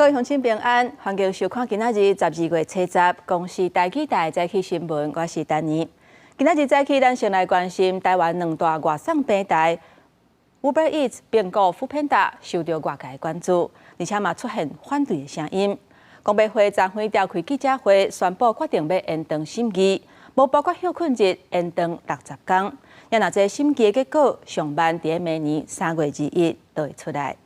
各位鄉親平安，歡迎收看今仔日12月七十公視台語台早起新聞，我是丹妮。今仔日早起，咱先來關心台灣兩大外送平台 Uber Eats 併購 foodpanda 受到外界關注，而且嘛出現反對的聲音。公平會昨昏召開記者會，宣布決定欲延長審議，無包括歇睏日延長60工。也若這審議的結果，上慢佇明年3月21就會出來。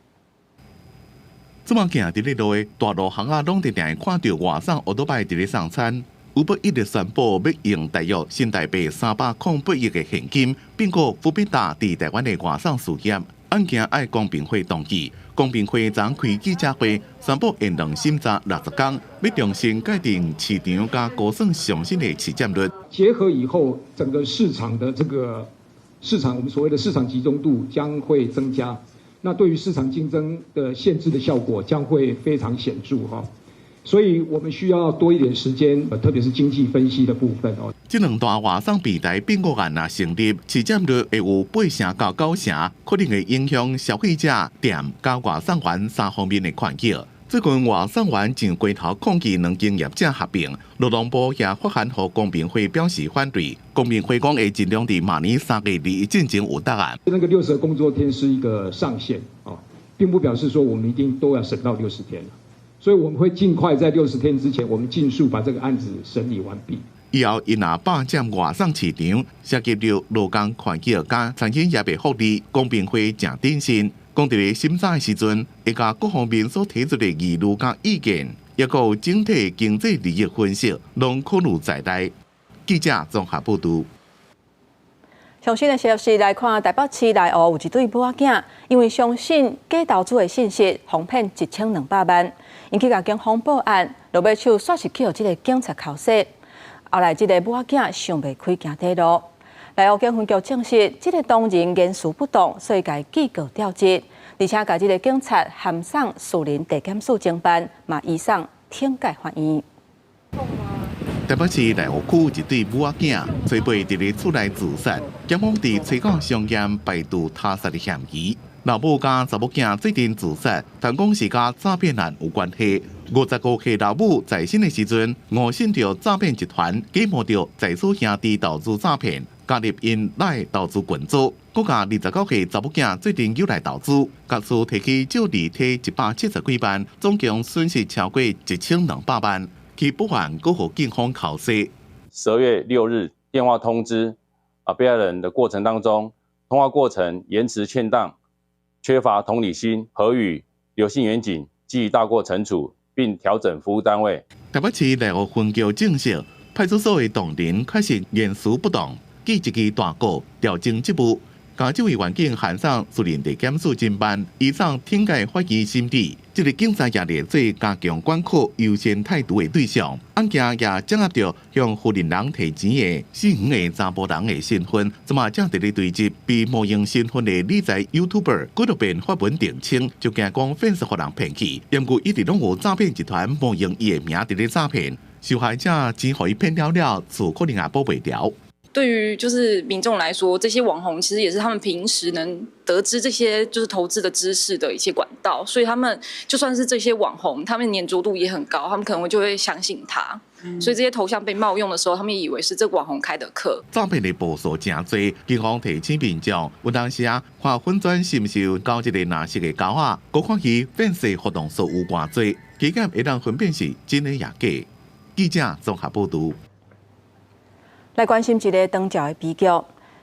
這馬行佇咧路的大路巷仔，攏定定會看著外送歐多擺佇咧送餐。Uber Eats 宣布欲用大約新台幣308億的現金併購 foodpanda 佇台灣的外送事業，案件愛公平會同意。公平會昨開記者會，宣布延長審查60工，欲重新界定市場佮估算上新的市佔率。結合以後，整個市場的這個市場，我們所謂的市場集中度將會增加。那對於市場競爭的限制的效果將會非常顯著哈，所以我們需要多一點時間，特別是經濟分析的部分哦。這兩大外送平台併購案若成立，市佔率會有8成到9成，可能會影響消費者、店佮外送員三方面的權益。最近外送員上街頭抗議兩間業者合併，勞動部也發函予公平會表示反對。公平會講會盡量佇明年3月21進前有答案。那個60個工作天是一個上限啊，並不表示說我們一定都要審到60天，所以我們會盡快在六十天之前，我們盡速把這個案子審理完畢。以後𪜶若霸佔外送市場，涉及著勞工權益佮餐飲業的福利，公平會誠謹慎。講佇咧審查的時陣，會共各方面所提出的疑慮佮意見，抑閣有整體經濟利益分析，攏考慮在內。記者綜合報導。上新的消息來看，台北市內湖有一對母仔囝，因為相信假投資的信息，予騙1200萬，𪜶去共警方報案，落尾手煞是去予這个警察剾洗。後來這个母仔囝想袂開行短路，內湖警分局證實，這个當人言辭不當，所以共伊記過調職，而且共這个警察函送士林地檢署偵辦，嘛移送懲戒法院。台北市內湖區一對母仔囝，初八佇咧厝內自殺，檢方佇初九相驗排除他殺的嫌疑。老母佮查某囝做陣自殺，傳講是佮詐騙案有關係。55歲老母在審的時陣，誤信著詐騙集團，假冒著在所兄弟投資詐騙，加入𪜶 LINE 投資群組。閣共29歲查某囝做陣誘來投資，各自提起借利提170幾萬，總共損失超過1200萬。去報案，閣予警方剾洗。 12月6日電話通知被害人的過程當中，通話過程言辭欠當，缺乏同理心，核予劉姓員警記大過懲處，並調整服務單位。台北市內湖分局證實，派出所的同仁確實言辭不當，記一支大過，調整職務。共這位員警函送士林地檢署偵辦，移送懲戒法院審理。這个警察也列做加強管控、優先態度的對象。案件也掌握著向富人人提錢的四五个查埔人的身份，這馬正佇咧追緝被冒用身份的理財 YouTuber，幾落遍發文澄清，就驚講粉絲予人騙去。毋過一直攏有詐騙集團冒用伊的名佇咧詐騙，受害者錢予伊騙了了，厝可能也保袂牢。對於就是民眾來說，這些網紅其實也是他們平時能得知這些就是投資的知識的一些管道，所以他們就算是這些網紅，他們黏著度也很高，他們可能就會相信他。所以這些頭像被冒用的時候，他們以為是這個網紅開的課。詐騙的步數誠濟，警方提醒民眾，有當時啊看粉專是毋是有勾一个藍色的勾仔，閣看伊粉絲活動數有偌濟，加減會當分辨是真的抑假。記者綜合報導。來關心一个長照的悲劇。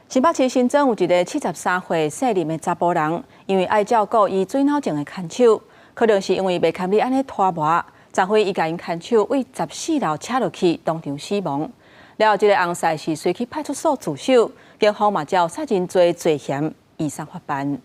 新北市新莊有一个73歲姓林的查埔人，因為愛照顧伊水腦症的牽手，可能是因為袂堪你按呢拖磨，昨昏伊共𪜶牽手對14樓車落去，當場死亡。了後，這个翁婿是隨去派出所自首，警方嘛照殺人罪罪嫌移送法辦。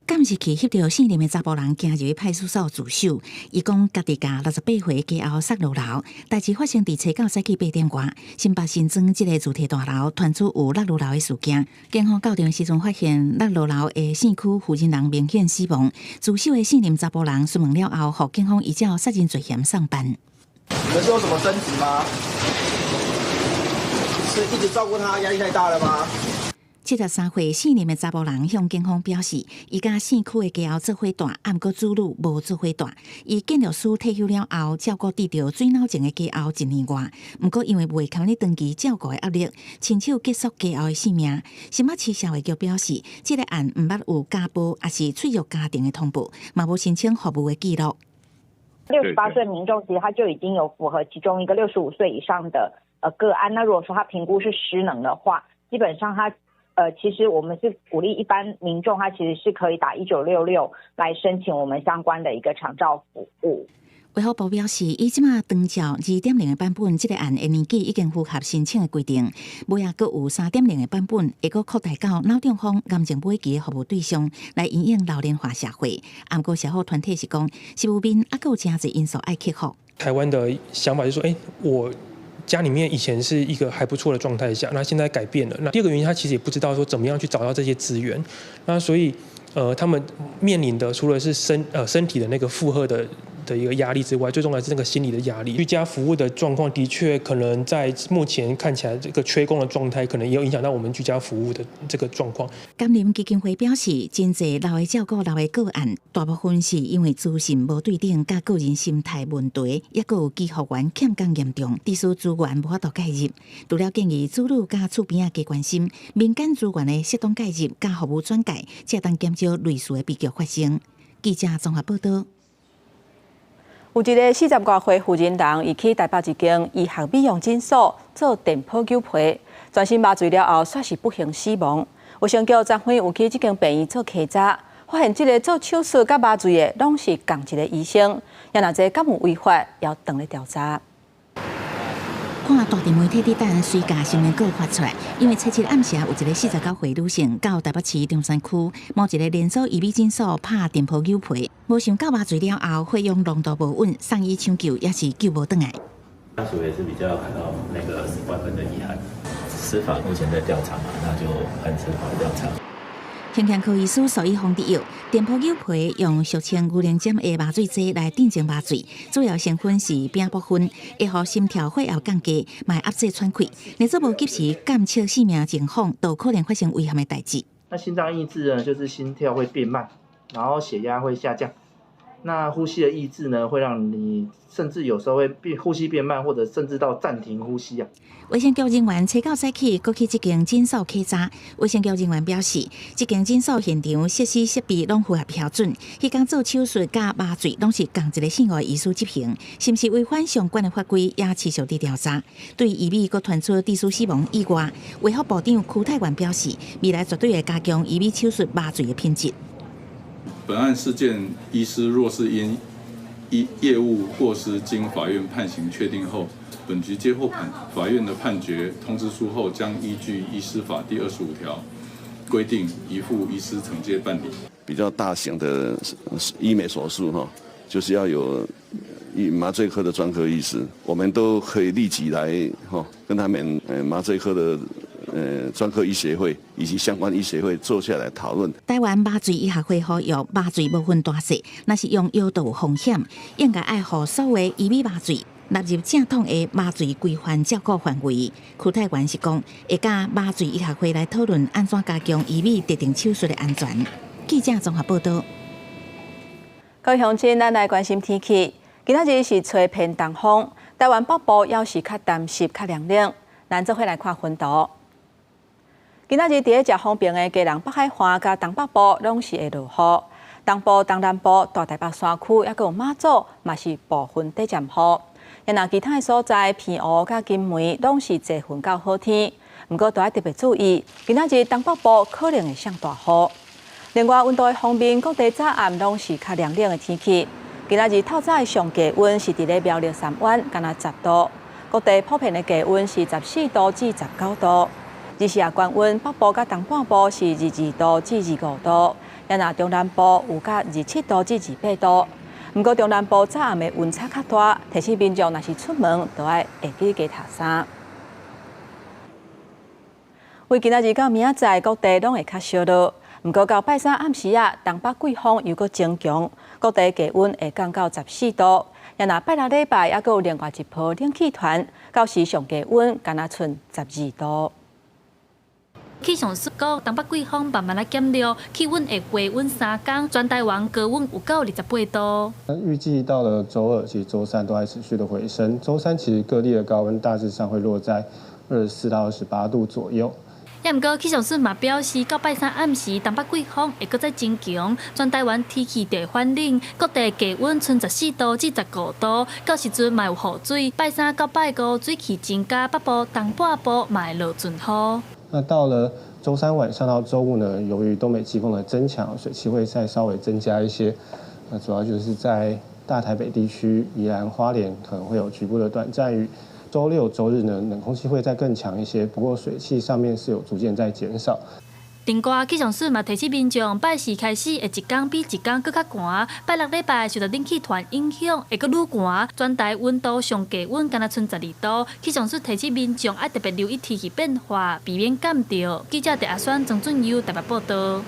監視器翕著姓林的查埔人行入去派出所自首，伊講家己共68歲家後殺落樓，代誌發生佇初九早起8點外，新北新莊這个住宅大樓傳出有落落樓的事件，警方到場時陣發現落落樓的身軀負責人明顯死亡，自首的姓林查埔人詢問了後，予警方依照殺人罪嫌送辦。你們是有什麼爭執嗎？是一直照顧他，壓力太大了嗎？ 73歲姓林的查埔人向警方表示，伊佮姓許的家後做伙蹛，毋過子女無做伙蹛。伊建築師退休了後，照顧得著水腦症的家後一年外，毋過因為袂堪咧長期照顧的壓力，親手結束家後的性命。新北市社會局表示，這個案毋捌有家暴，抑是脆弱家庭的通報，嘛無申請服務的記錄。 68歲民眾其實他就已經有符合其中一個65歲以上的個案。那如果說他評估是失能的話，基本上他其實我們是鼓勵一般民眾，他其實是可以打1966來申請我們相關的一個長照服務。衛福部表示，以這馬長照2.0的版本，這個案的年紀已經符合申請的規定。尾仔閣有3.0的版本，會閣擴大到腦中風、癌症尾期的服務對象，來因應老齡化社會。毋過社福團體是講，實務面猶閣有誠濟因素愛克服。台灣的想法就是說，我家裡面以前是一個還不錯的狀態下，那現在改變了。那第二個原因，他其實也不知道說怎麼樣去找到這些資源。那所以，他們面臨的除了是身體的那個負荷的一個壓力之外，最重要是那個心理的壓力。居家服務的狀況的確可能在目前看起來，這個缺工的狀態，可能也有影響到我們居家服務的這個狀況。甘霖基金會表示，真濟老的照顧老的個案，大部分是因為資訊無對等，佮個人心態問題，抑閣有醫護員欠工嚴重，致使資源無法度介入。除了建議子女佮厝邊仔加關心民間資源的適當介入，佮服務轉介，才會當減少類似的悲劇發生。記者綜合報道。有一个40外歲婦人人，伊去台北一間醫學美容診所做電波扭皮，全身麻醉了後，煞是不幸死亡。衛生局昨昏有去這間病院做稽查，發現這个做手術佮麻醉的攏是仝一个醫生，也若這敢有違法，猶當咧調查。看大地媒體佇等隨共新聞稿發出來，因為初七暗時有一个49歲女性到台北市中山區某一个連鎖醫美診所拍電波扭皮，無想到麻醉了後，血氧濃度無穩，送醫搶救也是救無轉來。家屬也是比較感到那個萬分的遺憾。司法目前在調查嘛，那就看司法調查。胸腔科醫師蘇以峰佇藥，電波扭皮用俗稱牛奶針的麻醉劑來鎮靜麻醉，主要成分是丙泊酚，會予心跳血壓降低，嘛會壓制喘氣。若做無及時監測生命情況，都可能發生危險的代誌。那心臟抑制呢，就是心跳會變慢，然後血壓會下降。那呼吸的抑制呢，會讓你甚至有時候會變呼吸變慢，或者甚至到暫停呼吸啊。衛生局人員初九早起，閣去這間診所稽查。衛生局人員表示，這間診所現場設施設備攏符合標準，彼工做手術佮麻醉攏是仝一个姓吳醫師執行，是毋是違反相關的法規，也持續佇調查。對醫美閣傳出致死死亡意外，衛福部長邱泰源表示，未來絕對會加強醫美手術麻醉的品質。本案事件，醫師若是因醫業務過失經法院判刑確定後，本局接獲判法院的判決通知書後，將依據醫師法第25條規定，移付醫師懲戒辦理。比較大型的醫美手術，哈，就是要有麻醉科的專科醫師，我們都可以立即來，哈，跟他們麻醉科的專科醫協會以及相關醫協會坐下來討論。台灣麻醉醫學會呼籲，麻醉無分大細，若是用藥都有風險，應該愛予所有醫美麻醉納入正統的麻醉規範照顧範圍。邱泰源是講，會佮麻醉醫學會來討論按怎加強醫美特定手術的安全。記者綜合報道。各位鄉親，咱來關心天氣。今仔日是吹偏東風，台灣北部猶是較乾濕、較涼冷。咱做伙來看雲圖。今仔日佇咧遮方便的基隆北海岸佮東北部，攏是會落雨。東部、東南部、大台北山區，抑閣有馬祖，嘛是部分短暫雨。若其他的所在，澎湖佮金門，攏是濟雲到好天。毋過都愛特別注意，今仔日東北部可能會上大雨。另外，溫度的方面，各地早暗攏是較涼冷的天氣。今仔日透早的上低溫是佇咧苗栗三灣，干焦10度；各地普遍的低溫是14度至19度。日時啊，高溫北部佮東半部是22度至25度，若中南部有到27度至28度。毋過中南部早暗的溫差較大，提醒民眾若是出門，都愛會記加疊衫。為今仔日到明仔載，各地攏會較燒熱。毋過到拜三暗時啊，東北季風又閣增強，各地低溫會降到14度。若拜六禮拜，猶閣有另外一波冷氣團，到時上低溫干焦賰12度。氣象署講，東北季風慢慢仔減弱，氣溫會回穩3工，全台灣高溫有到28度。預計到了週二，其實週三都還持續的回升。週三其實各地的高溫大致上會落在24到28度左右。也毋過氣象署嘛表示，到拜三暗時，東北季風會閣再增強，全台灣天氣就會反冷，各地低溫賰14度至15度，到時陣嘛有雨水。拜三到拜五水汽增加，北部、東半部嘛會落陣雨。那到了週三晚上到週五呢，由於東北季風的增強，水汽會再稍微增加一些。那主要就是在大台北地區、宜蘭花蓮可能會有局部的短暫雨。週六、週日呢，冷空氣會再更強一些，不過水汽上面是有逐漸在減少。另外，氣象署嘛提醒民眾，拜四開始會一工比一工閣較寒，拜六禮拜受到冷氣團影響，會閣愈寒，全台溫度上低溫干焦賰12度。氣象署提醒民眾愛特別留意天氣變化，避免感著。記者鄭阿宣、曾俊優台北報道。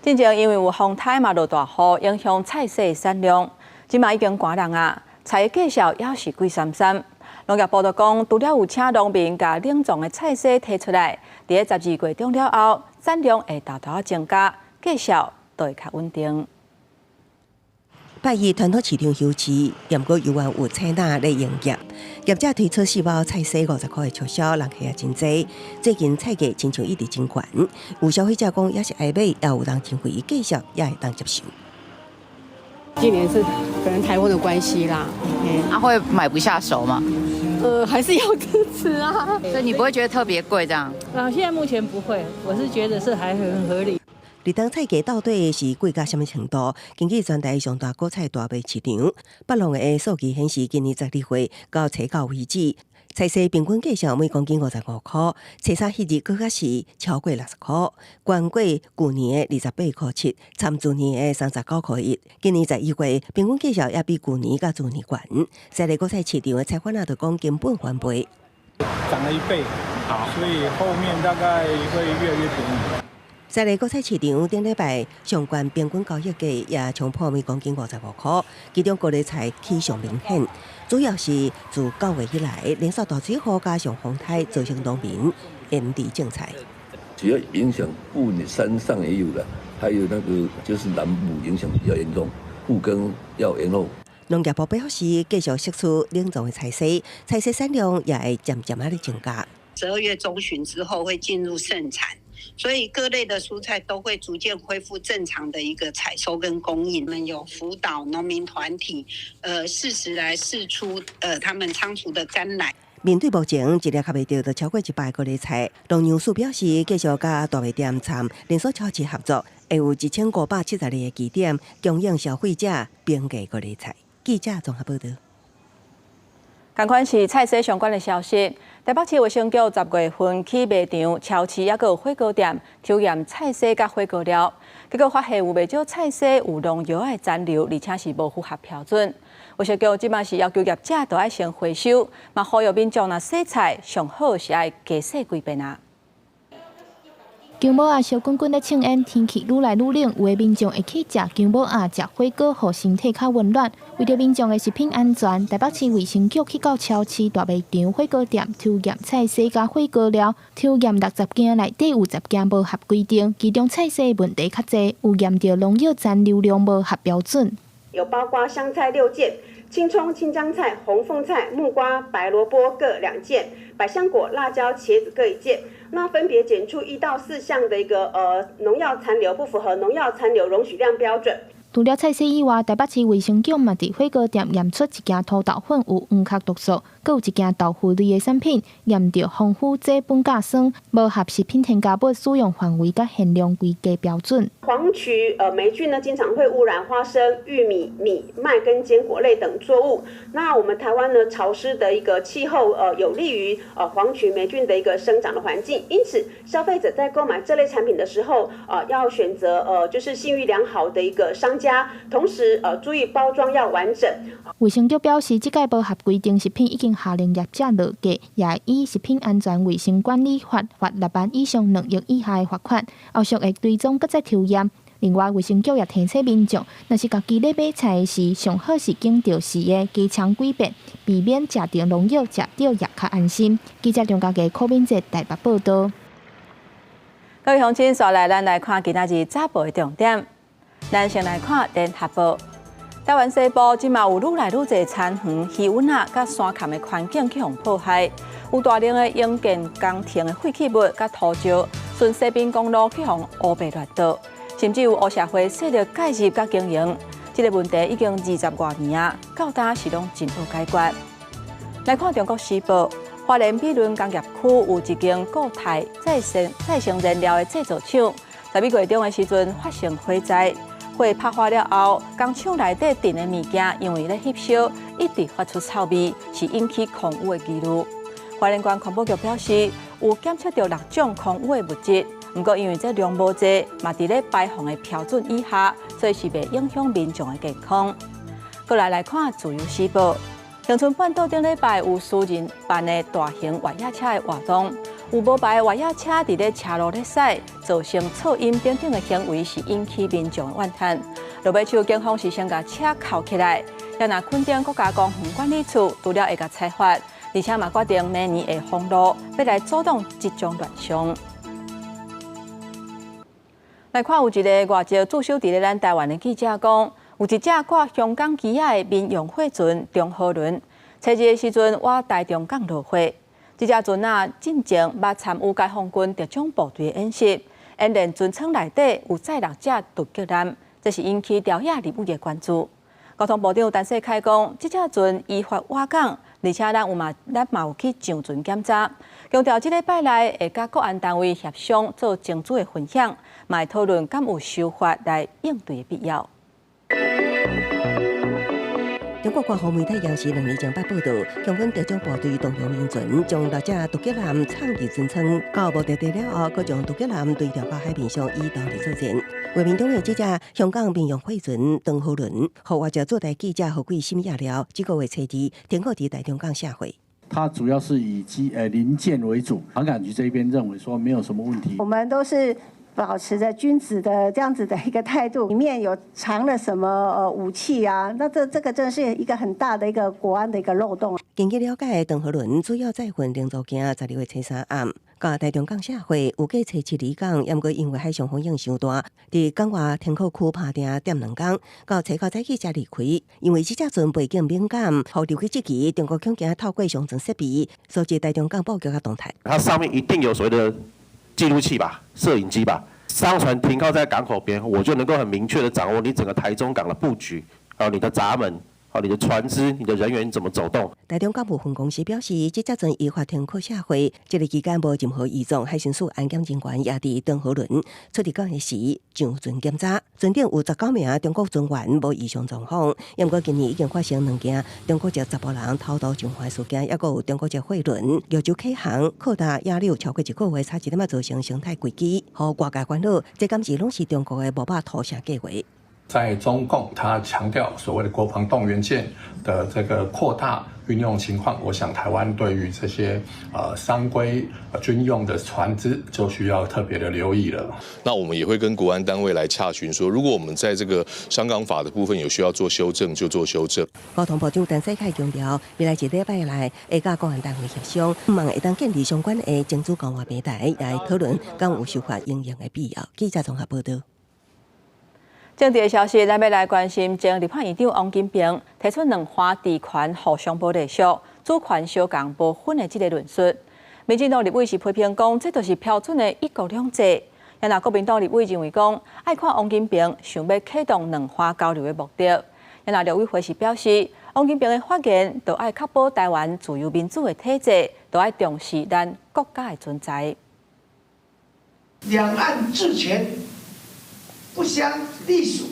進前因為有風颱嘛落大雨，影響菜蔬產量，這馬已經寒人啊。菜價數猶是貴參參。農業部就講，除了有請農民共冷藏的菜蔬提出來，佇咧12月中了後，產量會沓沓增加，價數就會較穩定。拜一傳統市場休市，毋過猶原有菜籃咧營業。業者推出四包菜蔬50箍的促銷，人客也真濟。最近菜價親像一直真懸，有消費者講猶是愛買，也有人認為價數也會當接受。今年是可能颱風的關係啦，啊會買不下手嗎？還是要支持啊。所以你不會覺得特別貴這樣？啊，現在目前不會，我是覺得是還很合理。立冬菜價到底是貴到啥物程度？根據全台上大果菜大賣市場，北農的數據顯示，今年12月到初九為止，菜蔬平均價數每公斤55箍，初三彼日閣較是超過60箍，懸過舊年的28箍7，參舊年的39箍1。今年11月平均價數也比舊年佮去年懸。西麗果菜市場的菜販仔就講根本翻倍，漲了一倍，所以後面大概會越來越便宜。西麗果菜市場頂禮拜上懸平均交易價也衝破每公斤55箍，其中高麗菜起上明顯，主要是自9月以來連續大水雨加上風颱，造成農民延遲種菜。主要影響霧林山上也有了，還有那個就是南部影響比較嚴重，復耕要延後。農業部表示，繼續釋出冷藏的菜蔬，菜蔬產量也會漸漸仔咧增加。 12月中旬之後會進入盛產。所以各類的蔬菜都會逐漸恢復正常的一個採收跟供應。我們有輔導農民團體，適時來釋出，他們倉儲的甘藍。面對目前一粒較袂著就超過100個高麗菜，農糧署表示，繼續佮大賣店參連鎖超市合作，會有1572個據點供應消費者平價高麗菜。記者綜合報道。仝款是菜蔬相關的消息。台北市衛生局10月份去賣場、超市猶閣有火鍋店抽驗菜蔬佮火鍋料，結果發現有袂少菜蔬有農藥的殘留，而且是無符合標準。衛生局這馬是要求業者都愛先回收，嘛呼籲民眾若洗菜上好是愛加洗幾遍啊。薑母仔燒滾滾咧衝煙，天氣愈來愈冷，有的民眾會去食薑母仔、食火鍋，予身體較溫暖。為著民眾的食品安全，台北市衛生局去到超市、大賣場、火鍋店抽驗菜蔬佮火鍋料，抽驗60件內底有10件無合規定，其中菜蔬問題較濟，有驗著農藥殘留量無合標準。有包括香菜6件、青蔥、青江菜、紅鳳菜、木瓜、白蘿蔔各2件，百香果、辣椒、茄子各1件。那分別檢出1到4項的一個農藥殘留不符合農藥殘留容許量標準。除了菜蔬以外，台北市衛生局嘛佇火鍋店驗出一件土豆粉有黃殼毒素，閣有一件豆腐類的產品驗著防腐劑苯甲酸，無合食品添加物使用範圍佮限量規格標準。黃曲黴菌呢，經常會污染花生、玉米、米、麥跟堅果類等作物。那我們台灣呢，潮濕的一個氣候，有利於黃曲黴菌的一個生長的環境。因此，消費者在購買這類產品的時候，要選擇就是信譽良好的一個商家，同時注意包裝要完整。衛生局表示，這屆無合規定食品已經下令業者落架，也以食品安全衛生管理法罰6萬以上2億以下的罰款，後續會追蹤閣再抽驗。另外，衛生局也提醒民眾，若是家己咧買菜時，上好是揀著時的加戕幾遍，避免食著農藥，食著也較安心。記者張家傑、柯敏哲台北報道。各位鄉親，紲來咱來看今仔日早報的重點。咱先來看聯合報，台灣西部這馬有愈來愈濟田園、魚塭仔佮山崁的環境去予破壞，有大量的營建工程的廢棄物佮土石，順西濱公路去予烏白亂倒，甚至有黑社會勢力介入佮經營。這个問題已經20外年啊，到今是攏真無解決。來看中國時報，花蓮美崙工業區有一間固態再生燃料的製造廠，11月中的時陣發生火災，火拍發了後，工廠內底囤的物件因為咧翕燒，一直發出臭味，是引起空污的疑慮。花蓮縣環保局表示，有檢測著六種空污的物質，毋過因為這量無濟，嘛佇咧排放的標準以下，所以是袂影響民眾的健康。閣來來看自由時報，恆春半島頂禮拜有私人辦的大型越野車的活動，有無牌越野車佇咧車路咧駛，造成噪音等等的行為，是引起民眾的怨嘆。落尾手警方是先共車銬起來，也若墾丁國家公園管理處除了會共裁罰，而且嘛決定明年會封路，欲來阻擋這種亂象。來看有一个外籍駐守佇咧咱台灣的記者講，有一隻掛香港旗仔的民用貨船中和輪，初二的時陣倚台中港落貨。這隻船仔進前捌參與解放軍特種部隊的演習，演練船艙內底有載六隻突擊艦，這是引起朝野立委的關注。交通部長陳世凱講，這隻船依法倚港，而且咱嘛有去上船檢查，強調這禮拜內會佮國安單位協商做情資的分享，嘛會討論敢有修法來應對的必要。中國官方媒體央視2年前捌報導，共軍特種部隊動用民船將六隻突擊艦藏入船艙，到目的地了後，閣將突擊艦對調到海面上以獨立作戰。畫面中的這隻香港民用貨船長和輪，予外籍駐台記者何貴審閱了，這個月初二停靠佇台中港卸貨。它主要是以零件為主，航港局這邊認為說沒有什麼問題。我們都是保持着君子的這樣子的一個態度，裡面有藏了什麼武器啊？那這個真是一個很大的一個國安的一個漏洞。根據了解，長和輪主要載運零組件，12月初三暗到台中港卸貨，預計初七離港，毋過因為海上風湧傷大，佇港外停靠區拍定踮兩工，到初九早起才離開。因為這隻船背景敏感，予入去這期中國恐驚透過上傳設備，收集台中港布局佮動態。它上面一定有所謂的記錄器吧、攝影機吧，商船停靠在港口邊，我就能夠很明確的掌握你整個台中港的布局，還有你的閘門。你的船隻、你的人員怎麼走動？台中港務分公司表示，這隻船依法停靠卸貨，這个期間無任何異狀。海巡署安檢人員也佇長和輪出入港的時上船檢查，船頂有19名中國船員無異常狀況。毋過今年已經發生兩件中國籍查埔人偷渡上岸事件，抑閣有中國籍貨輪越州啟航，擴大野柳超過一個月，差一點仔造成生態危機，予外界煩惱。這敢是攏是中國的無肉屠城計畫？在中共，他強調所謂的國防動員艦的這個擴大運用情況，我想台灣對於這些商規軍用的船隻就需要特別的留意了。那我們也會跟國安單位來洽詢，說如果我們在這個商港法的部分有需要做修正，就做修正。交通部長陳世凱強調，未來一禮拜內會佮國安單位協商，希望會當建立相關的情資交換平台來討論，敢有修法應用的必要。記者綜合報導。政治的消息，咱欲來關心前立法院長王金平提出兩岸治權互相無隸屬、主權相仝無分的這个論述。民進黨立委是批評講，這就是標準的一國兩制。若國民黨立委認為講，愛看王金平想欲啟動兩岸交流的目的。若陸委會是表示，王金平的發言，就愛確保台灣自由民主的體制，就愛重視咱國家的存在。兩岸治權不相隸屬，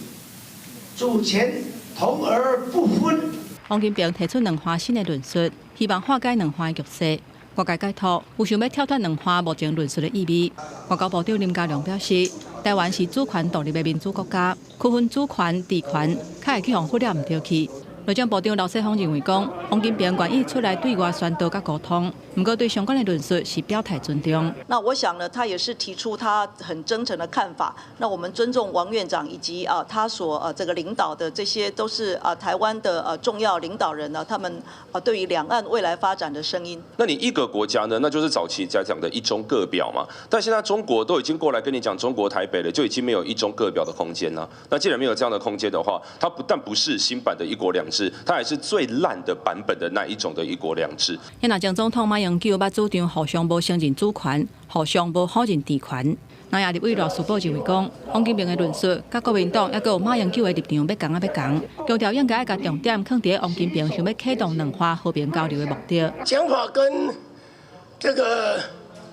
主權同而不分。王金平提出兩岸新的論述，希望化解兩岸的局勢。外界解讀有想欲跳脫兩岸目前論述的意味。外交部長林佳龍表示，台灣是主權獨立的民主國家，區分主權、治權，較會去予忽略毋著去。內政部長劉世鋒認為講，王金平願意出來對外宣導佮溝通，毋過對相關的論述是表態尊重。那我想呢，他也是提出他很真誠的看法。那我們尊重王院長以及啊他所這個領導的這些都是啊台灣的重要領導人呢，他們啊對於兩岸未來發展的聲音。那你一個國家呢，那就是早期在講的一中各表嘛。但現在中國都已經過來跟你講中國台北了，就已經沒有一中各表的空間了。那既然沒有這樣的空間的話，它不但不是新版的一國兩制，它還是最爛的版本的那一種的一國兩制。那前總統馬英九捌主張互相無承認主權，互相無否認治權。那也立委賴士葆認為講，王金平的論述，佮國民黨抑閣有馬英九的立場欲仝仔欲仝，強調應該愛共重點放佇王金平想欲啟動兩岸和平交流的目的。講法跟這個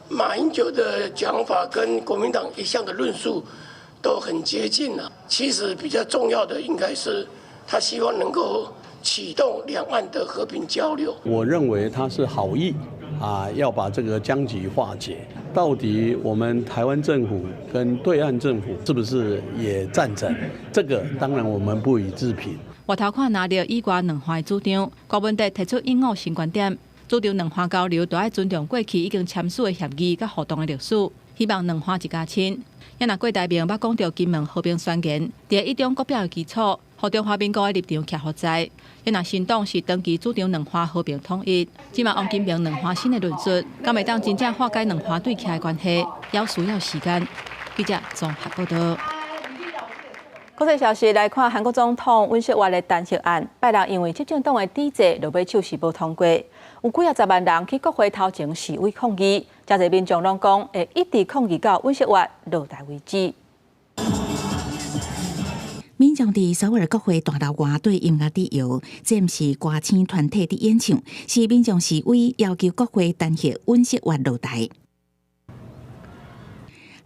馬英九的講法跟國民黨一向的論述都很接近了。其實比較重要的應該是他希望能夠啟動兩岸的和平交流。我認為他是好意啊，要把這個僵局化解。到底我們台灣政府跟對岸政府是不是也贊成？這個當然我們不予置評。外頭看藍綠以外兩岸的主張，郭文哲提出應有新觀點，主張兩岸交流都愛尊重過去已經簽署的協議佮互動的歷史，希望兩岸一家親。也若郭台銘捌講著金門和平宣言，佇一中各表的基礎，予中華民國的立場徛予在。也若新黨是長期主張兩岸和平統一，這馬王金平兩岸新的論述，敢會當真正化解兩岸對徛的關係，猶需要時間。記者綜合報道。國際消息來看，韓國總統尹錫悅的彈劾案，拜六因為執政黨的抵制，落尾手是無通過。有幾仔十萬人去國會頭前示威抗議，誠濟民眾攏講會一直抗議到尹錫悅落台為止。民眾佇首爾國會大樓外對音樂佇搖，這毋是歌星團體佇演唱，是民眾示威要求國會彈劾尹錫悅落台。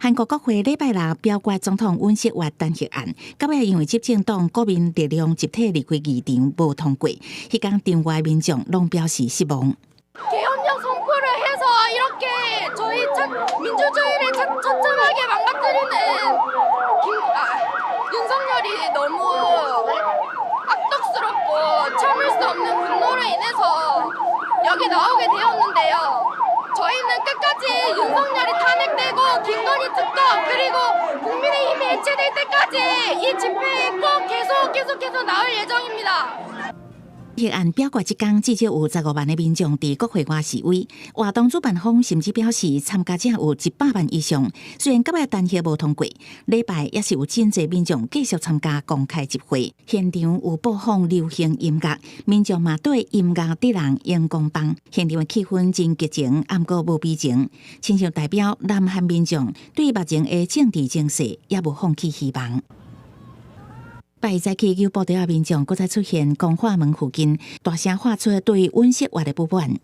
韓國國會禮拜六表決總統尹錫悅彈劾案，到尾因為執政黨國民力量集體離開議場無通過，彼工場外民眾攏表示失望。 계엄령선포를해서이렇게저희첫민주주의를처참하게망가뜨리는김아윤석열이너무악독스럽고참을수없는분노로인해서여기나오게되었는데요。저희는끝까지윤석열이탄핵되고김건희특검그리고국민의힘이해체될때까지이집회에꼭계속계속해서나올예정입니다。 議案表決這工至少有15萬的民眾佇國會外示威，活動主辦方甚至表示參加者有100萬以上。雖然到尾彈劾無通過，禮拜也是有真濟民眾繼續參加公開集會，現場有播放流行音樂，民眾嘛對音樂佇人熒光棒，現場的氣氛真激情，毋過無悲情，親像代表南韓民眾對目前的政治情勢也無放棄希望。拜早起有部隊的民眾閣再出現光化門附近，大聲喊出對尹錫悅的不滿。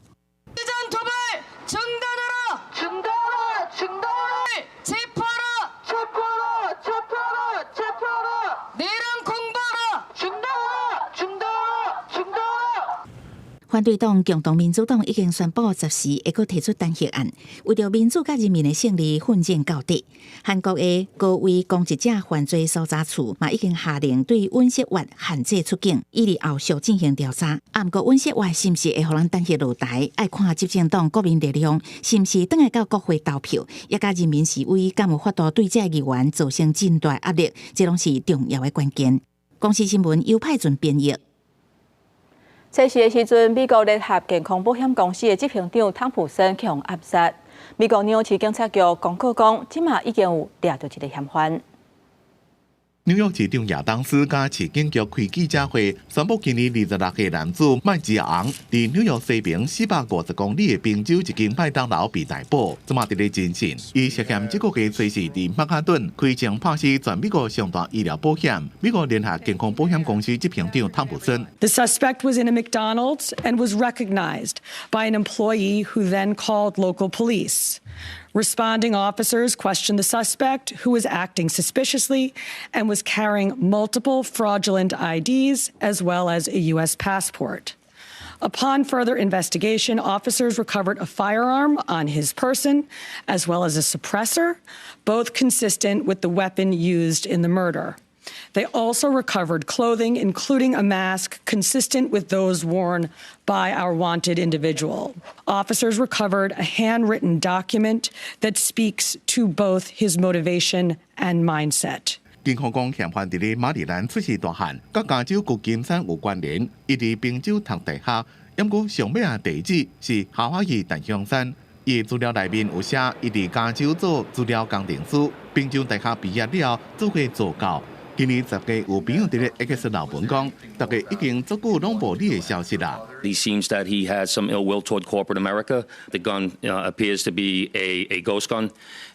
反對黨共同民主黨已經宣布10時會閣提出彈劾案，為著民主佮人民的勝利奮戰到底。韓國的高危攻擊者犯罪搜查處嘛已經下令對尹錫悅限制出境，以利後續進行調查。啊，毋過尹錫悅是毋是會予人彈劾落台，愛看執政黨國民力量是毋是轉來到國會投票，抑佮人民示威敢有法度對這个議員造成真大壓力，這攏是重要的關鍵。公視新聞由派准編譯。測試的時陣，美國聯合健康保險公司的執行長湯普森去予暗殺。美國紐約市警察局公告講，這馬已經有掠著一个嫌犯。紐約市長亞當斯佮市警局開記者會，宣布今年26歲男子麥吉昂佇紐約西邊450公里的賓州一間麥當勞被逮捕，這馬佇咧偵訊。伊涉嫌這個月初四佇曼哈頓開槍拍死全美國上大醫療保險美國聯合健康保險公司執行長湯普森。 The suspect was in a McDonald's and was recognized by an employee who then called local police. Responding officers questioned the suspect, who was acting suspiciously and was carrying multiple fraudulent IDs as well as a U.S. passport. Upon further investigation, officers recovered a firearm on his person as well as a suppressor, both consistent with the weapon used in the murder. They also recovered clothing, including a mask consistent with those worn by our wanted individual. Officers recovered a handwritten document that speaks to both his motivation and mindset. 警方講，嫌犯佇咧馬里蘭出世大漢，佮加州舊金山有關聯，伊佇賓州讀大學，毋過上尾仔地址是夏威夷檀香山。伊資料內面有寫，伊佇加州做資料工程師，賓州大學畢業了後做過助教。今年十月有朋友佇咧 X 留文講，大家已經足久攏無你的消息啦。 He seems that he has some ill will toward corporate America. The gun appears to be a ghost gun,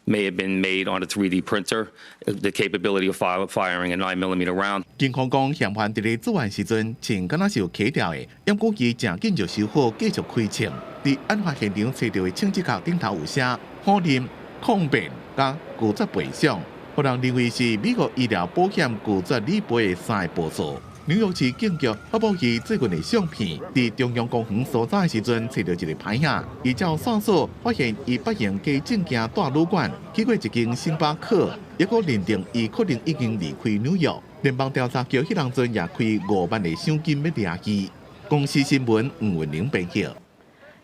may have been made on a 3D printer, the capability of firing a 9 mm round. 警方講，嫌犯佇咧作案時陣槍敢若是有起掉的，毋過伊誠緊就修好，繼續開槍。佇案發現場揣著的槍支殼頂頭有寫否認、抗辯佮拒絕賠償，予人認為是美國醫療保險拒絕理賠的三個步驟。紐約市警局發布伊最近的相片，佇中央公園搜查的時陣，揣著一个牌仔，伊照線索發現伊捌用假證件蹛旅館，去過一間星巴克，抑閣認定伊可能已經離開紐約。聯邦調查局彼當陣也開5萬的賞金欲掠伊。公視新聞吳文玲編譯。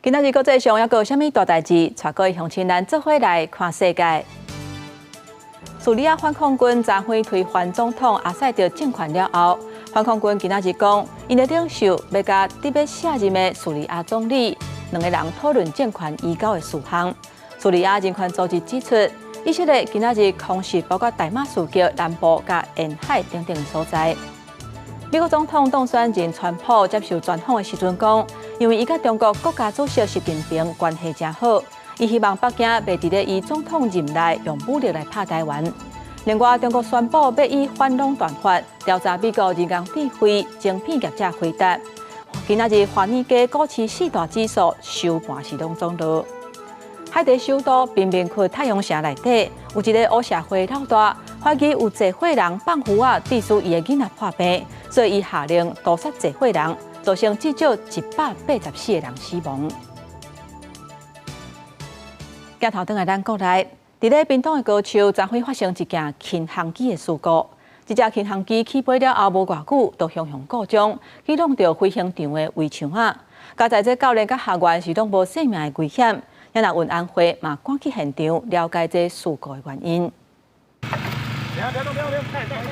今仔日國際上猶閣有啥物大代誌？帶各位鄉親咱做伙來看世界。敘利亞反抗軍昨昏推翻總統阿薩德政權了後，反抗軍今仔日講，𪜶的領袖欲佮佇欲卸任的敘利亞總理兩个人討論政權移交的事項。敘利亞人權組織指出，以色列今仔日空襲包括大馬士革南部佮沿海等等所在。美國總統當選人川普接受專訪的時陣講，因為伊佮中國國家主席習近平關係誠好，伊希望北京袂佇咧伊總統任內用武力來拍台灣。另外，中國宣布欲以反壟斷法調查美國人工智慧晶片業者輝達。今仔日華爾街股市四大指數收盤是攏總落。海地首都貧民窟太陽城內底有一个黑社會老大，懷疑有濟歲人放符仔致使伊的囡仔破病，所以伊下令毒殺濟歲人，造成至少184個人死亡。鏡頭轉來咱國內，佇咧屏東的高丘，昨昏發生一件輕航機的事故。這隻輕航機起飛了後無偌久，就雄雄故障，去挵著飛行場的圍牆仔。佳哉這教練佮學員是攏無性命的危險。咱若運安會嘛趕去現場了解這事故的原因。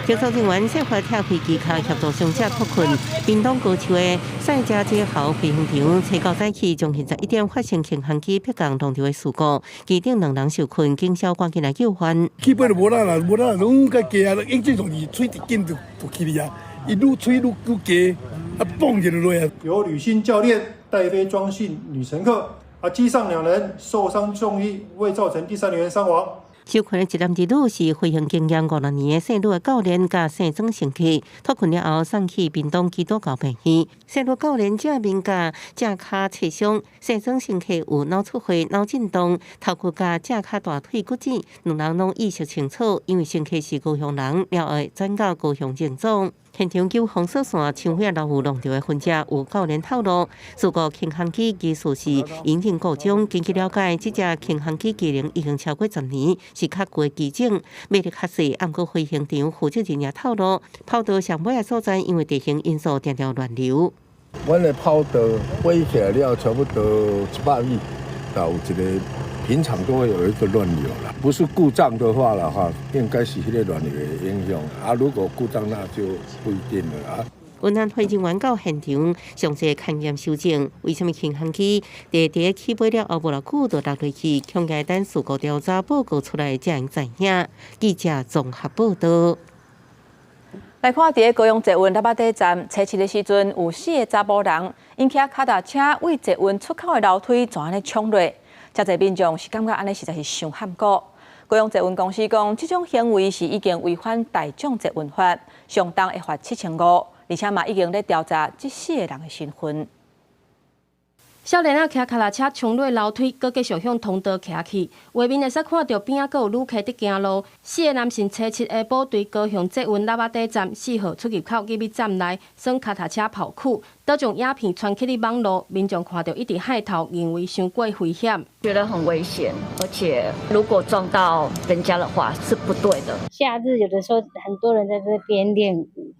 救助人員設法拆開機殼協助傷者脫困。屏東高丘的賽嘉街豪飛行場，初九早起將近11點發生輕航機迫降撞著的事故，機頂兩人受困，警消趕緊來救援。起飛就無力啦，無力攏較低啊，引擎從伊喙一緊就起去啊，伊愈吹愈愈低，啊嘣就落啊。由呂姓教練帶飛莊姓女乘客，啊機上兩人受傷送醫，未造成第三人員傷亡。受困的一男一女是飛行經驗5、6年的姓呂的教練佮姓莊乘客，脫困了後送去屏東基督教病院。姓呂教練正面佮正跤切傷，姓莊乘客有腦出血、腦震盪、頭骨佮正跤大腿骨折，兩人攏意識清楚，因為乘客是高雄人，了後轉到高雄榮總。現場救封鎖線槍火老有弄著的痕跡，有教練透露，事故輕航機技術是引擎故障。根據了解，這隻輕航機機齡已經超過10年，是較舊的機種，馬力較細。毋過飛行場負責人也透露，跑道上尾的所在因為地形因素，定定亂流。阮的跑道飛起來了，差不多100米，有一個平常都會有一個亂流啦。不是故障的話啦，哈，應該是彼個亂流的影響啊。如果故障，那就不一定了啊。運安會人員到現場詳細勘驗搜證，為啥物輕航機佇佇起飛了後無偌久就落落去？恐驚等事故調查報告出來才會知影。記者綜合報道。來看，佇咧高雄捷運喇叭底站，初七的時陣，有四个查埔人，𪜶騎跤踏車對捷運出口的樓梯怎按呢衝落，遮濟民眾是感覺按呢實在是傷譀古。高雄捷運公司講，這種行為是已經違反大眾捷運法，上重會罰7500，而且嘛已經咧調查這四个人的身份。少年仔騎跤踏車衝落樓梯，閣繼續向通道騎去。畫面會使看著邊仔閣有旅客佇行路。四个男性初七下晡對高雄捷運喇叭底站4號出入口入去站內，耍跤踏車跑酷，倒將影片傳去佇網路，民眾看著一直害頭，認為傷過危險。覺得很危險，而且如果撞到人家的話是不對的。假日有的時候很多人在這邊練舞，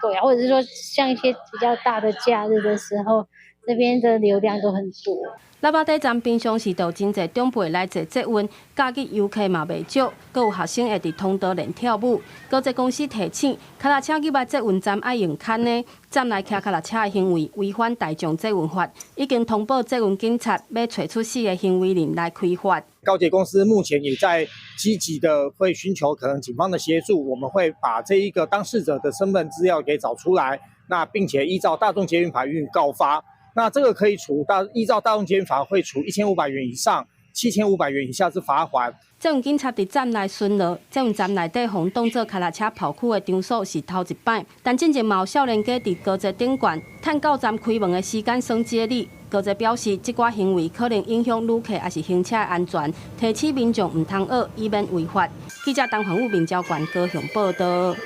對啊，或者是說像一些比較大的假日的時候，這邊的流量都很多。喇叭底站平常時就真濟長輩來坐捷運，假日遊客嘛袂少，閣有學生會佇通道練跳舞。高鐵公司提醒，跤踏車入來捷運站愛用牽的，站內騎跤踏車的行為違反大眾捷運法，已經通報捷運警察，欲揣出四个行為人來開罰。高鐵公司目前也在積極的會尋求可能警方的協助，我們會把這一個當事者的身份資料給找出來，那並且依照大眾捷運法予以告發。那這個可以處大依照大眾捷運法會處1500元以上7500元以下之罰鍰。捷運警察佇站內巡邏，捷運站內底予當做跤踏車跑酷的場所是頭一擺。但進前嘛有少年家佇高鐵頂懸，趁到站開門的時間耍接力。高鐵表示，這寡行為可能影響旅客抑是行車安全，提醒民眾毋通學，以免違法。記者陳環武、明昭縣高雄報導。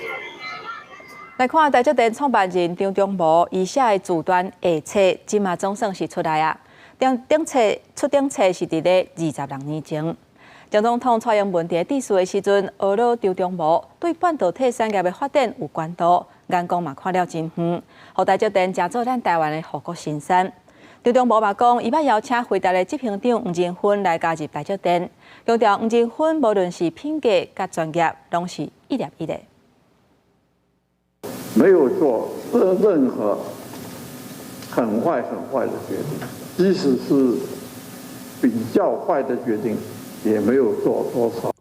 來看台積電創辦人張忠謀，伊寫的自傳下冊，這馬總算是出來啊！頂頂冊出頂冊是佇咧26年前，前總統蔡英文佇致辭的時陣，呵咾張忠謀對半導體產業的發展有關注，眼光嘛看了真遠，予台積電成做咱台灣的護國神山。張忠謀嘛講，伊捌邀請輝達的執行長黃仁勳來加入台積電，強調黃仁勳無論是品格佮專業，攏是一粒一的。沒有做任何很壞很壞的決定，即使是比較壞的決定，也沒有做多少。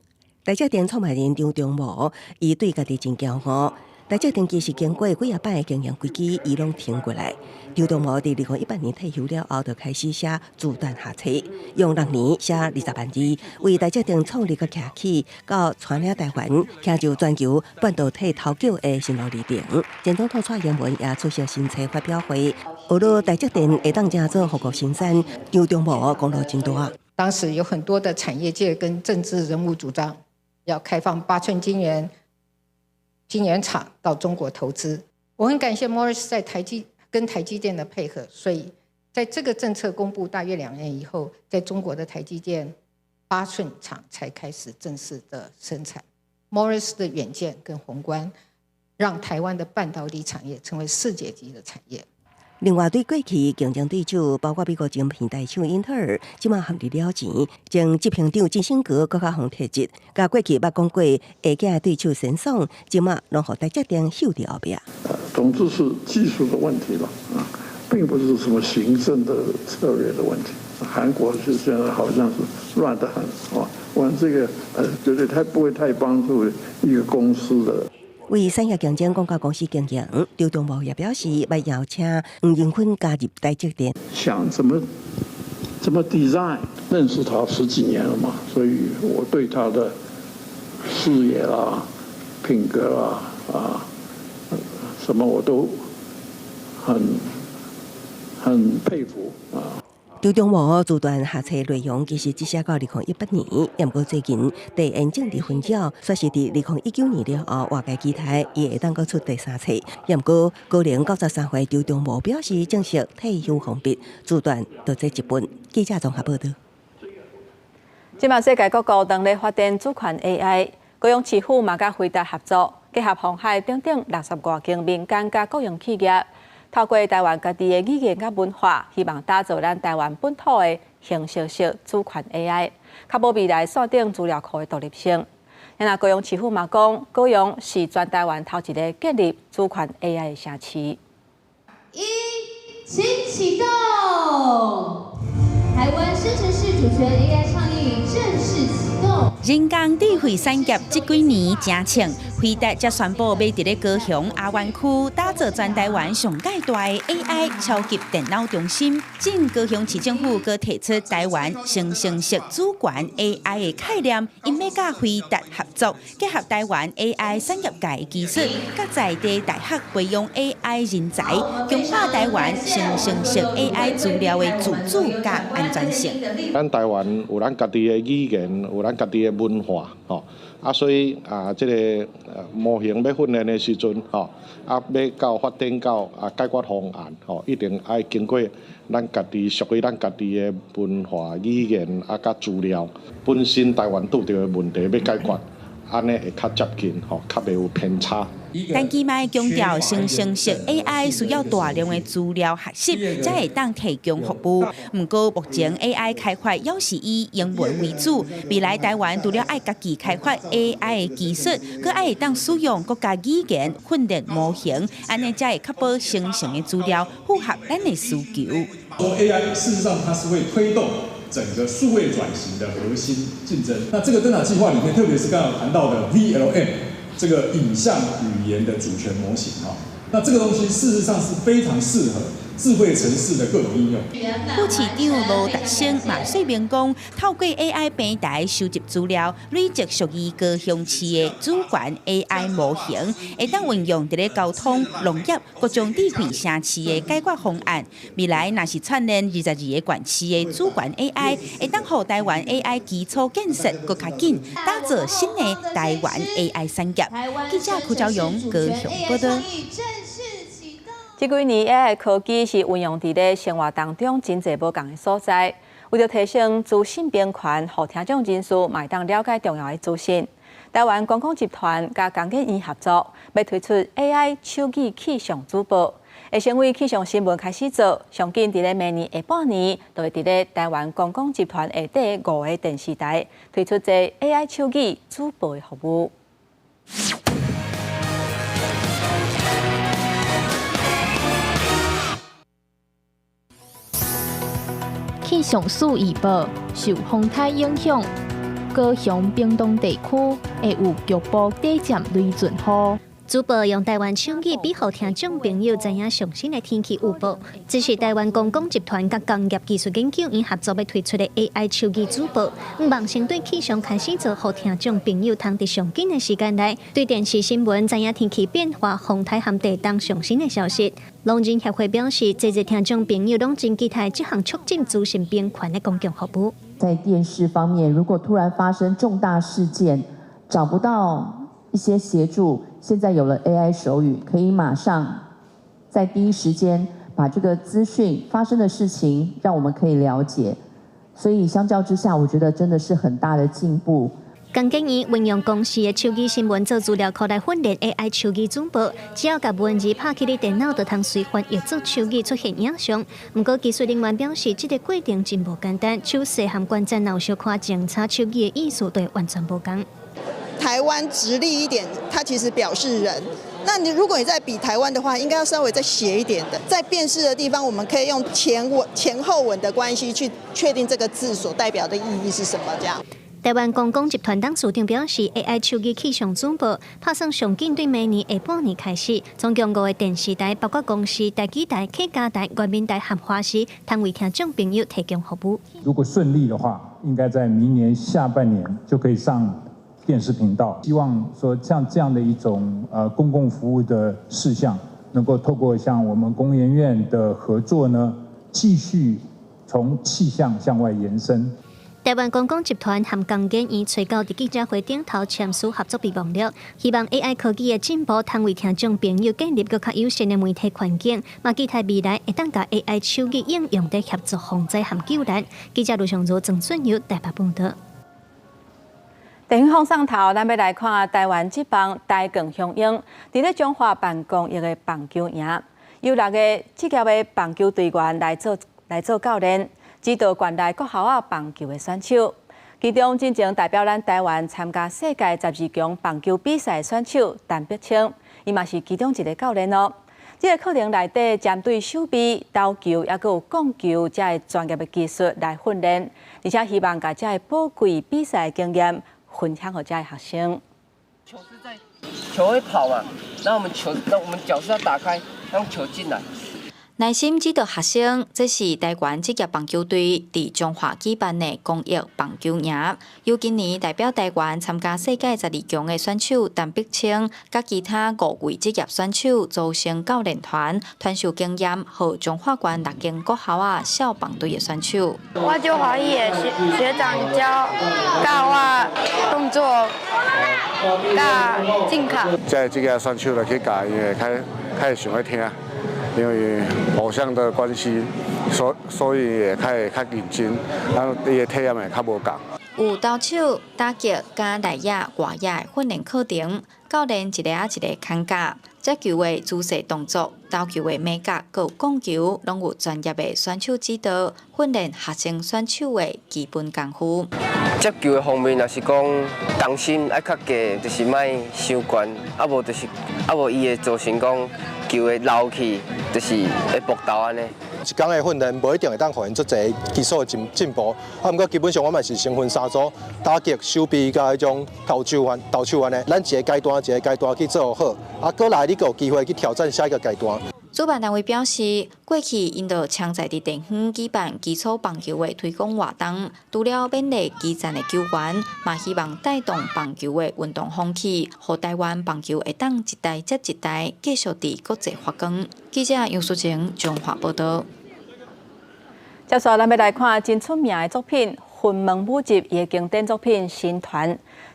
台積電創辦人張忠謀，伊對家己真驕傲。台積電其實經過幾仔擺的經營危機，伊攏挺過來。張忠謀佇2018年退休了後，就開始寫自傳下冊，用6年寫20萬字，為台積電創立佮徛起，到帶領台灣，成就全球半導體頭腳的心路歷程。前總統蔡英文也出席新冊發表會，呵咾台積電會當成做護國神山，張忠謀功勞真大。當時有很多的產業界跟政治人物主張要開放8寸晶圓廠到中國投資，我很感謝 Morris 在台積跟台積電的配合，所以在這個政策公布大約2年以後，在中國的台積電8寸廠才開始正式的生產。Morris 的遠見跟宏觀，讓台灣的半導體產業成為世界級的產業。另外，對過去競爭對手，包括美國晶片大廠英特爾，這馬陷入了錢，前執行長基辛格閣較予撤職，佮過去捌講過下架對手神送，這馬攏予台積電睺佇後壁。總之是技術的問題了啊，並不是什麼行政的策略的問題。韓國是現在好像是亂得很啊，我這個絕對太不會太幫助一個公司的。為產業競爭廣告公司經營，張忠謀也表示，欲邀請黃仁勳加入台積電。想怎麼 design，認識他十幾年了嘛，所以我對他的事業啦、品格啦啊，什麼我都很佩服啊。張忠謀自傳下冊內容其實只寫到2018年，毋過最近地緣政治紛擾，煞是佇2019年了後，外界期待伊會當閣出第三冊。毋過高齡93歲張忠謀表示正式退休封筆，自傳就這一本。記者綜合報導。這馬世界各國當咧發展主權 AI，高雄市府嘛佮輝達合作，結合鴻海等等60外間民間佮國營企業。透過台灣家己的語言佮文化，希望打造咱台灣本土的形式式主權 AI，確保未來線頂資料庫的獨立性。若高雄市府嘛講，高雄是全台灣頭一個建立主權 AI 的城市。一，請啟動！台灣生成式主權 AI 倡議正式啟動。人工智慧產業這幾年誠衝，輝達才宣布欲佇咧高雄亞灣區打造全台灣上蓋大的 AI 超級電腦中心。前高雄市政府閣提出台灣生成式主權 AI 的概念，𪜶欲佮輝達合作，結合台灣 AI 產業界的技術，佮在地大學培養 AI 人才，強化台灣生成式 AI 資料的自主佮安全性。咱台灣有咱家己的語言，有咱家己的文化，吼。啊，所以啊，這个模型欲訓練的時陣，吼，啊，欲到發展到啊解決方案，吼，一定愛經過咱家己屬於咱家己的文化語言啊，佮資料，本身台灣拄著的問題欲解決，按呢會較接近，吼，較袂有偏差。陳其邁強調，生成式 AI 需要大量的資料學習，才會當提供服務。毋過目前 AI 開發猶是以英文為主，未來台灣除了愛家己開發 AI 的技術，閣愛會當使用國家語言訓練模型，按呢才會確保生成的資料符合咱的需求。說 AI 事實上它是會推動整個數位轉型的核心競爭。那這個燈塔計劃裡面，特別是剛剛談到的 VLM。這個影像語言的主權模型哈，那這個東西事實上是非常適合智慧城市的各種應用。副市長盧達生嘛說明講，透過 AI 平台收集資料，累積屬於高雄市的主權 AI 模型，會當運用佇咧交通、農業、各種智慧城市的解決方案。未來若是串聯22個縣市的主權 AI，會當予台灣 AI 基礎建設閣較緊，打造新的台灣 AI 產業。記者柯昭勇高雄報道。這幾年 AI 科技是運用佇咧生活當中真濟無仝的所在，為著提升資訊平權，予聽眾人士嘛會當了解重要的資訊。台灣公廣集團佮工研院合作，欲推出 AI 手語氣象主播，會先為氣象新聞開始做，上緊佇咧明年下半年，就會佇咧台灣公廣集團下底五個電視台推出這 AI 手語主播的服務。氣象署預報，受風颱影響，高雄屏東地區會有局部短暫雷陣雨。主播用台灣手語比予聽眾朋友知影上新的天氣預報。這是台灣公廣集團佮工業技術研究院合作欲推出的 AI 手語主播，望先對氣象開始做，予聽眾朋友通佇上緊的時間內，對電視新聞知影天氣變化、風颱和地動上新的消息。聾人協會表示，濟濟聽眾朋友攏真期待這項促進資訊平權的公共服務。在電視方面，如果突然發生重大事件，找不到一些協助，現在有了 AI 手語，可以馬上在第一時間把這個資訊發生的事情，讓我們可以了解。所以相較之下，我覺得真的是很大的進步。工研院運用公視的手語新聞做資料庫來訓練 AI 手語主播，只要共文字拍去你電腦，就通隨翻譯做手語出現影像。毋過技術人員表示，這個過程真無簡單，手勢和關節若有小可精差，手語的意思就會完全無仝。台灣直立一點，它其實表示人。那你如果你在比台灣的話，應該要稍微再斜一點的。在辨識的地方，我們可以用前文前後文的關係去確定這個字所代表的意義是什麼。這樣。台灣公廣集團董事長表示，AI 手語氣象主播拍算上緊對明年下半年開始，總共五個電視台，包括公視、台語台、客家台、原民台和華視，通為聽眾朋友提供服務。如果順利的話，應該在明年下半年就可以上電視頻道。希望說像這樣的一種公共服務的事項，能夠透過像我們工研院的合作呢，繼續從氣象向外延伸。台灣公廣集團和工研院揣九佇記者會頂頭簽署合作備忘錄，希望 AI 科技的進步，通為聽眾朋友建立閣較友善的媒體環境，嘛期待未來會當共 AI 手語應用佇協助防災和救難。記者盧尚如、曾俊友台北報導。電影放送頭，咱欲來看台灣職棒台鋼雄鷹佇咧彰化辦公益的棒球營，由六個職業的棒球隊員來做教練，指導縣內國校仔棒球的選手。其中進前代表咱台灣參加世界十二強棒球比賽的選手陳碧清，伊嘛是其中一个教練哦。這个課程內底針對守備、投球，抑閣有摃球這个專業的技術來訓練，而且希望共這个寶貴比賽經驗分享予這个學生。球會跑嘛，那我們球，那我們腳是要打開，讓球進來。耐心指導學生，這是台灣職業棒球隊佇彰化舉辦的公益棒球營。由今年代表台灣參加世界12強的選手陳碧清，佮其他五位職業選手組成教練團，傳授經驗，予彰化縣六間國校仔少棒隊的選手。我就歡喜的學學長教教我動作，佮進卡。這職業選手來去教，因為較較會想欲聽。因為偶像的關係，所以會較會較認真，啊，伊的體驗會較無仝。有投手、打擊佮內野、外野的訓練課程，教練一个仔一个牽教，接球的姿勢動作、投球的眉角、閣有摃球，攏有專業的選手指導，訓練學生選手的基本功夫。接球的方面，若是講重心愛較低，就是莫傷懸，啊無就是啊無伊會造成講球會流去，就是會爆頭按呢。一工的訓練無一定會當予𪜶足濟技術的進步，啊，毋過基本上我嘛是先分三組，打擊、守備佮彼種投手按投手按呢，咱一个階段一个階段去做好，啊，閣來你閣有機會去挑戰下一個階段。主辦單位表示，過去𪜶就常在佇地方舉辦基礎棒球的推廣活動，除了勉勵基層的球員，嘛希望帶動棒球的運動風氣，予台灣棒球會當一代接一代繼續佇國際發光。記者楊淑晴彰化報導。接下來，咱欲來看真出名的作品《雲門舞集》伊的經典作品《神團》。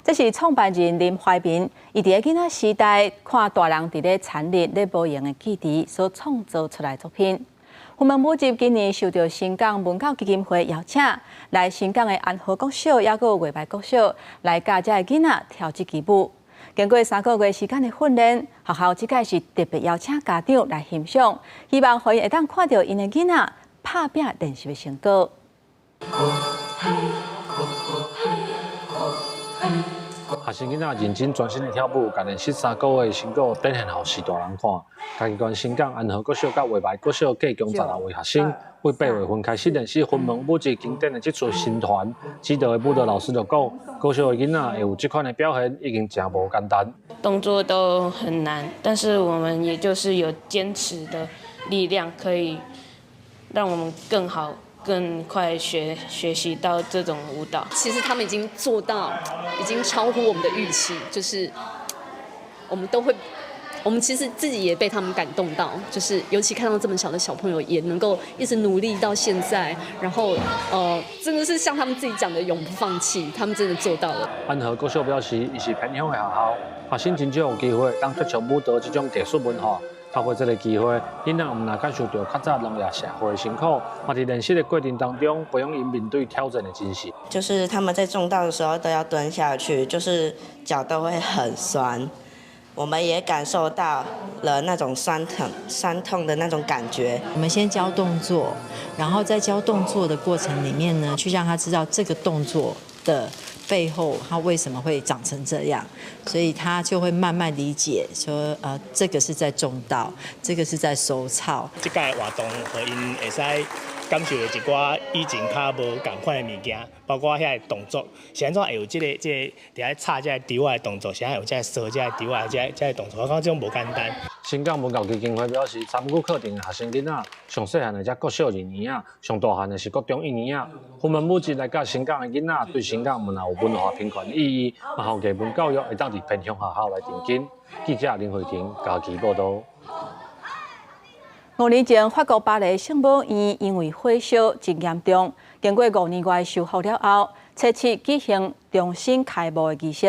這是創辦人林懷民，伊佇个囡仔時代看大人佇咧殘忍、咧無閒的記憶所創造出來的作品。雲門舞集今年受著新港文教基金會邀請，來新港的安和國小，抑閣有月眉國小來教遮的囡仔跳這支舞。經過3個月時間的訓練，學校這擺是特別邀請家長來欣賞，希望予𪜶會當看著𪜶的囡仔拍拚練習的成果。學生囡仔認真專心的跳舞，共練習3個月成果展現予序大人看。嘉義縣新港安和國小佮月眉國小計共16位學生，對8月份開始練習雲門舞集經典的這齣神團。指導的舞蹈老師就講，國小的囡仔會有這款的表現，已經誠無簡單。動作都很難，但是我們也就是有堅持的力量，可以讓我們更好。更快學習到這種舞蹈。其實他們已經做到，已經超乎我們的預期，就是我們都會，我們其實自己也被他們感動到，就是尤其看到這麼小的小朋友也能夠一直努力到現在，然後真的是像他們自己講的永不放棄，他們真的做到了。安和國小表示，伊是偏鄉的學校，學生真少有機會當接觸舞蹈這種藝術文化。透過這个機會，囡仔毋但感受著較早農業社會的辛苦，嘛佇練習的過程當中，培養𪜶面對挑戰的精神。就是他們在種稻的時候都要蹲下去，就是腳都會很酸。我們也感受到了那種酸疼、酸痛的那種感覺。我們先教動作，然後在教動作的過程裡面呢，去讓他知道這個動作的背後，他為什麼會長成這樣，所以他就會慢慢理解，說，這個是在種稻，這個是在收草。這屆活動，予𪜶會使感受著一寡以前較無仝款的物件，包括遐个動作，是按怎會有這个佇遐插這个球仔的動作，是按怎會有這个掃這個球仔這个動作，我感覺這種無簡單。新港文教基金會表示，參與課程的學生囡仔，上細漢的才國小二年仔，上大漢的是國中一年仔。雲門舞集來教新港的囡仔，對新港毋但有文化平權意義，嘛予藝文教育會當佇偏鄉學校來扎根。記者林慧婷嘉義報導。5年前，法國巴黎聖母院因為火燒真嚴重，經過5年外修復了後，初七舉行重新開幕的儀式，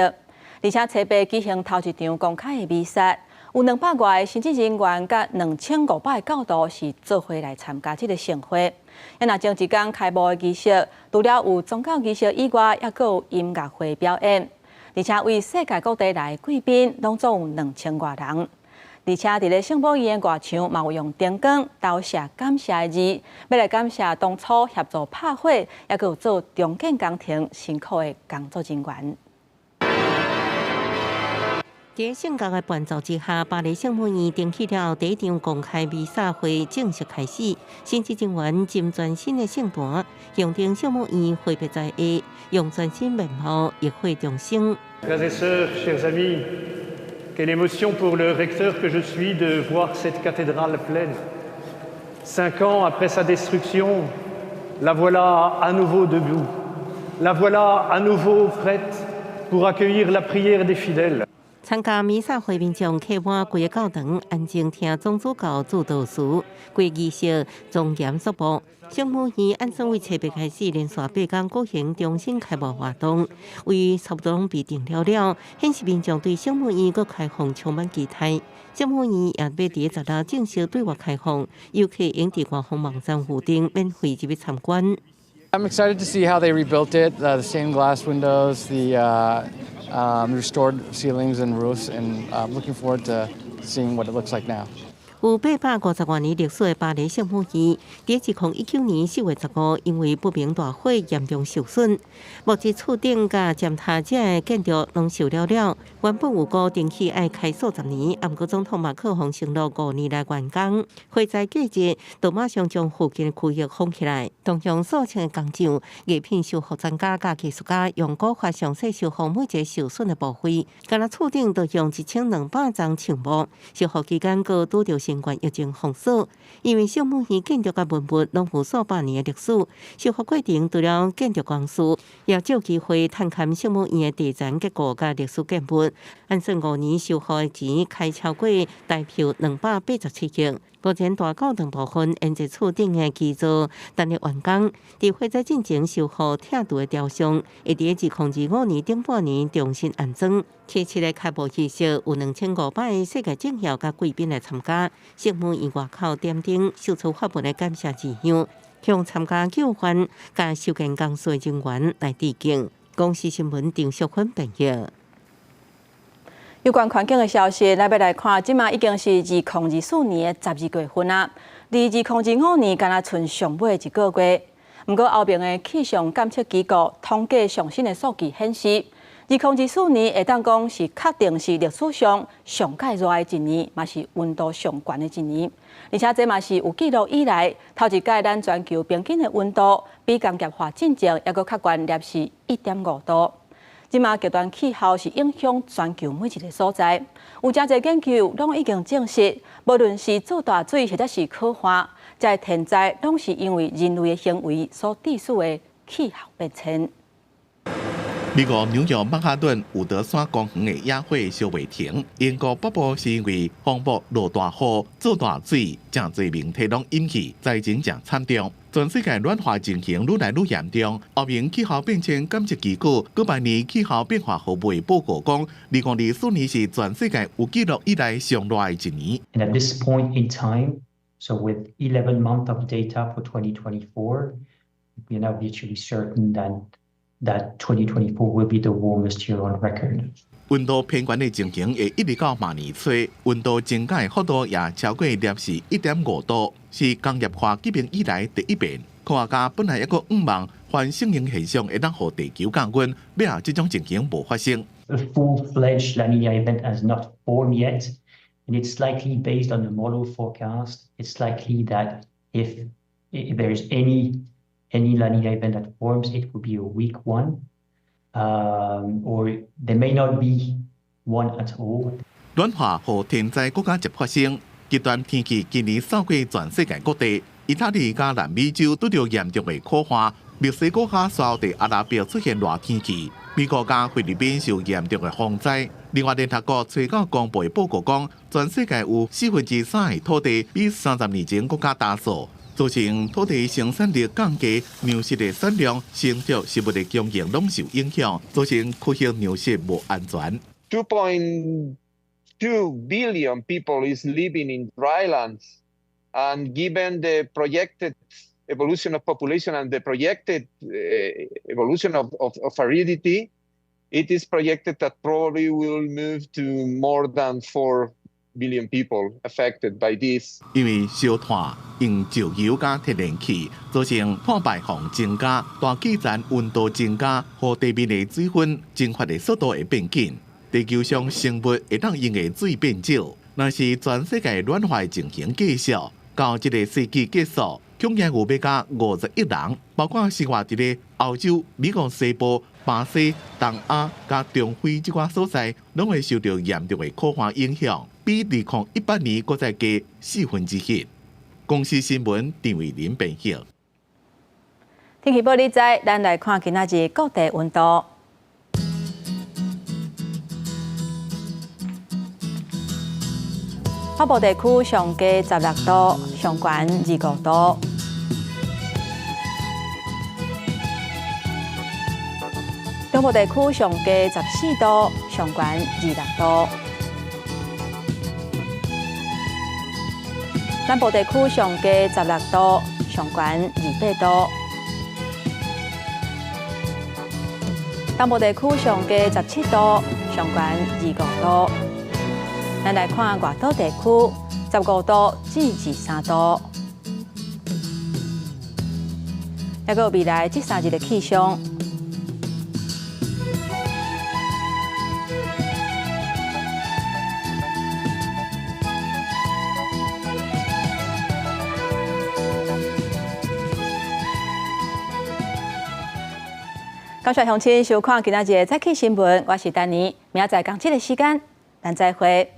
而且初八舉行頭一場公開的彌撒，有200外个神職人員佮2500個教徒是做伙來參加這个盛會。若前一工開幕的儀式，除了有宗教儀式以外，猶閣有音樂會表演，而且為世界各地來的貴賓，攏總有2000外人。而且佇咧聖母院的外牆嘛有用燈光投射感謝的字，欲來感謝當初協助拍火，猶閣有做重建工程辛苦的工作人員。佇聖樂的伴奏之下，巴黎聖母院重啟了第一場公開彌撒會正式開始。神職人員斟全新的聖壇，象徵聖母院揮別在地，用全新面貌浴火重生。 Frères et sœurs, chers amis, Quelle émotion pour le recteur que je suis de voir cette cathédrale pleine. 5 ans après sa destruction, la voilà à nouveau debout. La voilà à nouveau prête pour accueillir la prière des fidèles. 參加彌撒會民眾客滿規個教堂，安靜聽總主教祝禱詞，規儀式莊嚴肅穆。聖母院按算為初八開始連續8天舉行重新開幕活動，位差不多攏被訂了了，顯示民眾對聖母院閣開放充滿期待。聖母院也欲佇16正式對外開放，遊客用佇官方網站預訂免費入去參觀。 I'm excited to see how they rebuilt it, the stained glass windows, the restored ceilings and roofs, and I'm looking forward to seeing what it looks like now. 有850多年歷史的巴黎聖母院，佇2019年4月15，因為不明大火嚴重受損，木質厝頂佮尖塔這个建築攏燒了了。原本預估重起愛開數十年，毋過總統馬克宏承諾5年內完工。火災過日，就馬上將附近的區域封起來，動用數千个工匠、藝品修復專家佮藝術家，用古法詳細修復每一个受損的部位。敢若厝頂就用1200層橡木，修復期間閣拄著新冠疫情封鎖，因為聖母院建築佮文物攏有數百年的歷史，修復過程除了建築工序，也藉機會探勘聖母院的地層結構佮歷史建物。按算5年修復的錢開超過台票287億。目前大教堂部分沿著厝頂的基座等咧完工，佇火災進前修復拆除的雕像，會佇2025年頂半年重新安裝。啟七的開幕儀式有2500個世界政要佮貴賓來參加。聖母院外口點燈，秀出法文的感謝字樣，向參加救援佮修建工事的人員來致敬。公視新聞張淑芬編譯。有關環境的消息，咱欲來看，這馬已經是2024年的12月份啊，離2025年敢若賰上尾一個月。毋過歐盟的氣象監測機構統計上新的數據顯示，2024年會當講是確定是歷史上上蓋熱的一年，嘛是溫度上懸的一年。而且這嘛是有記錄以來頭一擺咱全球平均的溫度比工業化進前猶閣較懸攝氏1.5度。這馬極端氣候是影響全球每一个所在，有誠濟研究攏已經證實，無論是做大水或者是洘旱，這个天災攏是因為人類的行為所致使的氣候變遷。美國紐約曼哈頓伍德山公園的野火燒袂停，英國北部是因為風暴落大雨、做大水，誠濟媒體攏引起災情誠慘重。全世界暖化情形愈來愈嚴重。歐盟氣候變遷監測機構舉辦年氣候變化服務報告講，2024年是全世界有記錄以來上熱的一年。 And at this point in time, so with 11 months of data for 2024, we are now virtually certain that 2024 will be the warmest year on record. 溫度偏懸的情形會一直到明年初，溫度增加的幅度也超過攝氏1.5度，是工業化革命以來第一遍。科學家本來猶閣向望反聖嬰現象會當予地球降溫，尾仔這種情形無發生。 A full-fledged La Niña event has not formed yet, and it's likely based on the model forecast. It's likely that if there is any La Niña event that forms, it will be a weak one, or there may not be one at all. 暖化予天災閣較捷發生，極端天氣今年掃過全世界各地，意大利佮南美洲拄著嚴重的洘旱，墨西哥佮沙特阿拉伯出現熱天氣，美國佮菲律賓受嚴重的風災。另外，聯合國初九公布的報告講，全世界有3/4的土地比30年前閣較焦燥，造成土地生產力降低，糧食的產量、生長食物的供應攏受影響，造成區域糧食無安全。 2.2 billion people is living in drylands, and given the projected evolution of population and the projected evolution of aridity, it is projected that probably will move to more than 4 billion people affected by this. 因為燒炭用石油佮天然氣，造成碳排放增加，大氣層溫度增加，予地面的水分蒸發的速度會變緊，地球上生物會當用的水變少。若是全世界暖化情形繼續，到這个世紀結束，恐驚有欲加50億人，包括生活佇咧歐洲、美國西部、巴西、東亞佮中非這寡所在，攏會受著嚴重的苦旱影響，比2018年閣再加1/4。公視新聞陳慧琳編譯。天氣報你知，咱來看今仔日各地溫度。北部地區上低16度，上懸25度。中部地區上低14度，上懸26度。南部地區上低16度，上懸28度。東部地區上低17度，上懸25度。咱來看外島地區，15度至23度。抑閣有未來這3日的氣象。感謝鄉親收看今仔日的早起新聞，我是丹妮，明仔載仝這个時間，咱再會。